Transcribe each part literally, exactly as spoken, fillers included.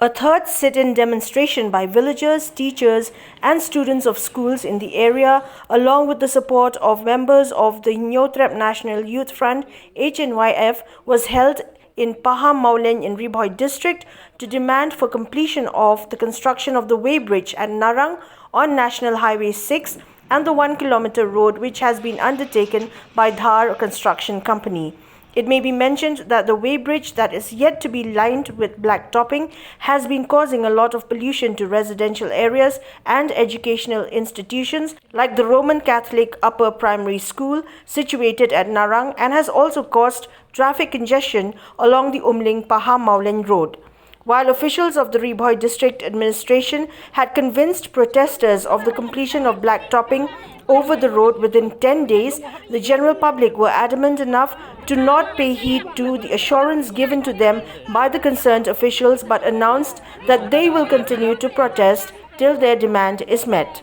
A third sit-in demonstration by villagers, teachers, and students of schools in the area, along with the support of members of the Hynñiewtrep National Youth Front, H N Y F, was held in Pahammawlein in Ri Bhoi district to demand for completion of the construction of the weighbridge at Narang on National Highway six and the one kilometer road which has been undertaken by Dhar Construction Company. It may be mentioned that the weighbridge that is yet to be lined with black topping has been causing a lot of pollution to residential areas and educational institutions like the Roman Catholic Upper Primary School situated at Narang and has also caused traffic congestion along the Umling Pahammawlein road. While officials of the Ri Bhoi District Administration had convinced protesters of the completion of black topping over the road within ten days, the general public were adamant enough to not pay heed to the assurance given to them by the concerned officials but announced that they will continue to protest till their demand is met.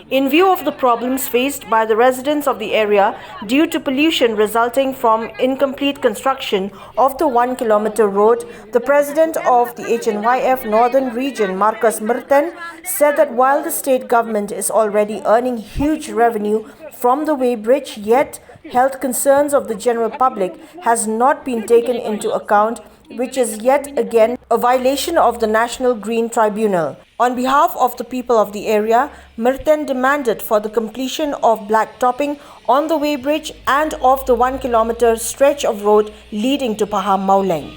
In view of the problems faced by the residents of the area due to pollution resulting from incomplete construction of the one kilometer road, the president of the H N Y F Northern Region, Marcus Merten, said that while the state government is already earning huge revenue from the weighbridge, yet health concerns of the general public has not been taken into account, which is yet again a violation of the National Green Tribunal. On behalf of the people of the area, Merten demanded for the completion of black topping on the weighbridge and of the one kilometer stretch of road leading to Pahammawlein.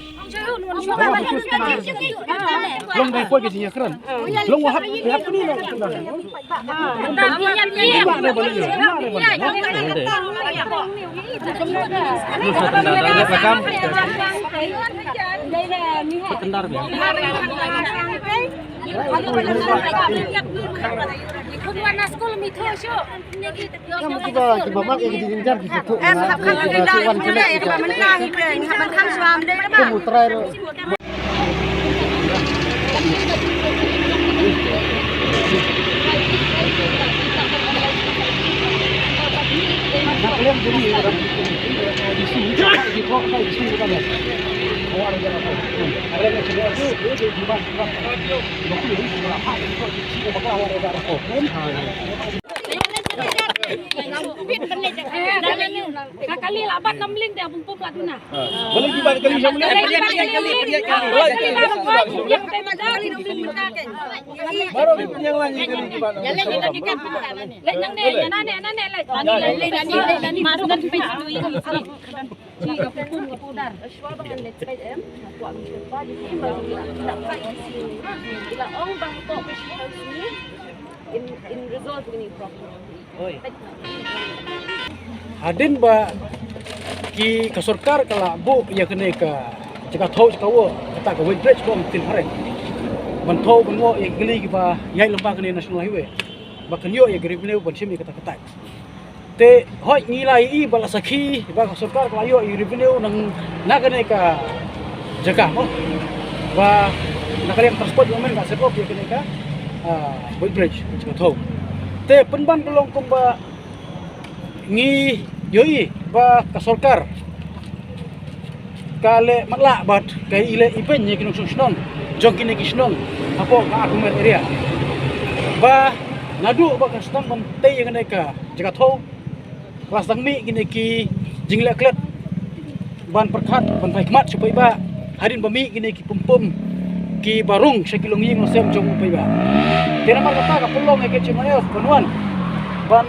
Ka kali la bat namling dia bumpum la duna. Boleh juga kali namling. Baru kita yang lagi kali juga. Lek nang ne, nang ne, nang ne lek. Nang ne, nang ne, nang ne. Mas nang ne. Ka bumpum ka pudar. Ila ong bang to ke shi house ni in, in resolve ni problem. Hadien ba ki ka sorkar ka la buh ïa kane ka jaka thew jaka wah, kata ka weighbridge ba ong tin hareng. Ban thew ban ngoh ïa ki kali kiba ïaid lyngba kane National Highway. Ba kan ïoh ïa ki revenue ban shim ïa kata ka tax. Te hooid ngi la ïohi ba la sakhi ba ka sorkar ka la ïoh ïa revenue na, na kane ka jaka mo. Ba na ka liang transport department ka set up ïa kane ka, ah, weighbridge jaka thew. Te pynban ka long kumba ngi ïohi ba ka sorkar ka leh matlah bad ka ïaleh ibeiñ ïa ki nongshong shnong jong kine ki shnong hapoh ka Arphew Mer area. Ba naduh ba ka sdang ban tei ïa kane ka jaka thew, ka la sdang mih kine ki jingleh klet ban pyrkhat ban phai khmat sha u paidbah hadien ba mih kine ki pumpum kiba rung sha ki longïing longsem jong u paidbah. Te namar kata ka pynlong ïa ka H N Y F ban wan ban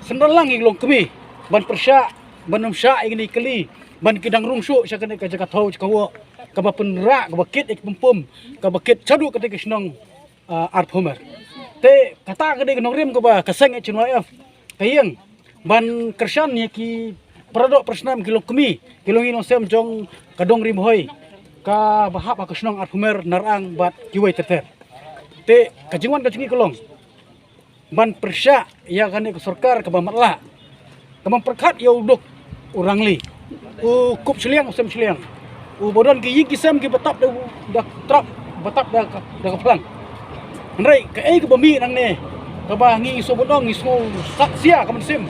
synran lang ïa ki longkmie ban pyrshah, ban ym shah ïa kine ki kali, ban ki dang rung shuh sha kane ka jaka thew jaka wah, kaba pynrah, kaba kit ïa ki pumpum, kaba kit shaduh kata ka shnong, ah, Arphew Mer. Te kata ka dei ka nongrim kaba ka seng H N Y F ka ïeng ban kyrshan ïa ki paradoh parasnam, ki longkmie, ki longïing longsem jong ka dong Ri Bhoi, kaba hap ha ka shnong Arphew Mer, Narang bad kiwei ter ter. Te ka jingwan ka jong ngi ka long ban pyrshah ïa kane ka sorkar kaba matlah, kaba pyrkhat ïa u duk u rangli, u kup shiliang u sem shiliang, uba don ki ïing ki sem kiba tap da, da trap, ba tap da ka, da ka phlang. Hynrei kaei kaba mih nangne kaba ngi sngewbha ong, ngi sngewsat sia ka mynsiem